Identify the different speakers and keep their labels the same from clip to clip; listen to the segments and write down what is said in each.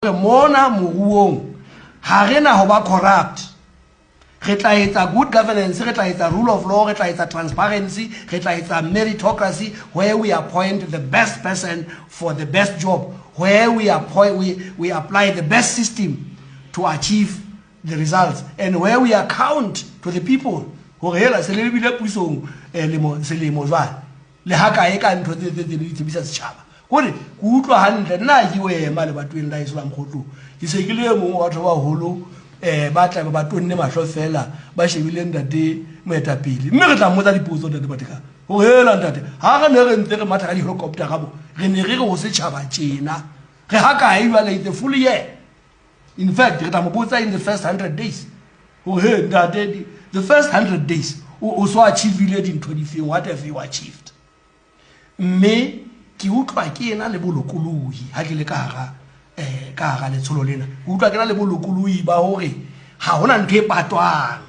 Speaker 1: Hore mona moruong ha re na ho ba corrupt. Re tla etsa good governance, re tla etsa rule of law, re tla etsa transparency, re tla etsa meritocracy where we appoint the best person for the best job, where we, appoint, we apply the best system to achieve the results and where we account to the people hore hela se le lebile pusong eh, lemo selemo jwale le ha kae ka ntho tse tse tse di tshepisa setjhaba. Kore ke utlwa hantle nna ke o ema lebatoweng la heso la Mokgotlong, ke se ke le e mong wa batho ba baholo um ba tlabe ba tonne mahlo fela ba shebile ntate moetapele, mme re tla mmotsa dipotso ntate Mathekang gore hela ntate, ha re ne re ntse re matha ka di-helicopter mo re ne re re ho setjhaba tjena re ha kae jwale? The full year. In fact, re tla mo botsa in the first 100 days gore he ntate, the first 100 days o so achievile dintho difeng? What have you achieved? Mme ke utlwa ke ena le bolokolohi ha ke le ka hara ka hara letsholo lena, ke utlwa ke na le bolokolohi ba hore ha hona ntho e patwang,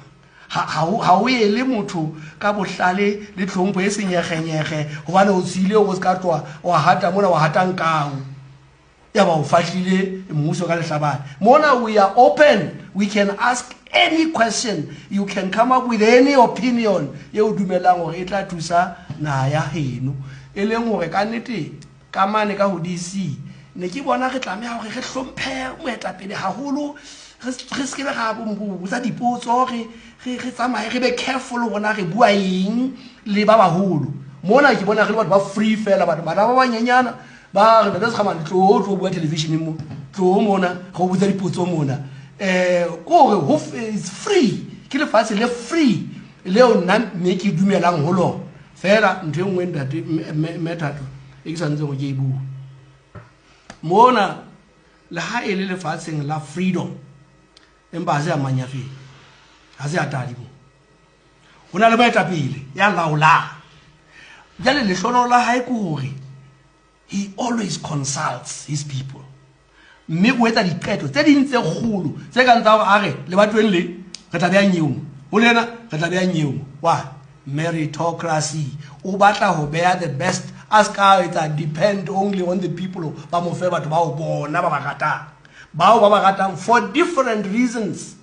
Speaker 1: ha o ele motho ka bohlale le tlhompho e senyegenyege, hobane o tsile o se ka tloha wa hata mona wa hata nkao ya ba o fahlile mmuso ka lehlabane. Mona we are open, we can ask any question, you can come up with any opinion e o dumelang hore e tla thusa naha ya heno. E leng hore ka nnete ka mane ka ho DC ne ke bona re tlameha hore re hlomphe moetapele haholo, re se ke be ra botsa dipotso, re tsamaye re be careful hore re bua eng le ba baholo. Mona ke bona re le batho ba free fela, batho bana ba banyenyana ba re ntate Sekgamane, tlo tlo bua televisioneng mo, tlo mona go botsa dipotso mona. Ko hore it's free, ke lefatshe le free leo nna mme ke dumelang ho lona. Fela ntho e nngwe ntate mme Thato e ke santseng go ke e bua mona, le ha e le lefatsheng la freedom, empa ha se ya manyafeng, ha se ya tadi mo, ho na le moetapele ya laolang. Jwale lehlono la hae ke hore he always consults his people, mme o etsa diqeto tse ding tse kgolo tse kang tsa hore a re lebatoweng le re tla beha nyeo ho lena, re tla beha nyeo wa meritocracy. O batla ho beha the best, a se ka etsa depend only on the people ba mo fe batho bao bona ba ba ratang, bao ba ba ratang for different reasons.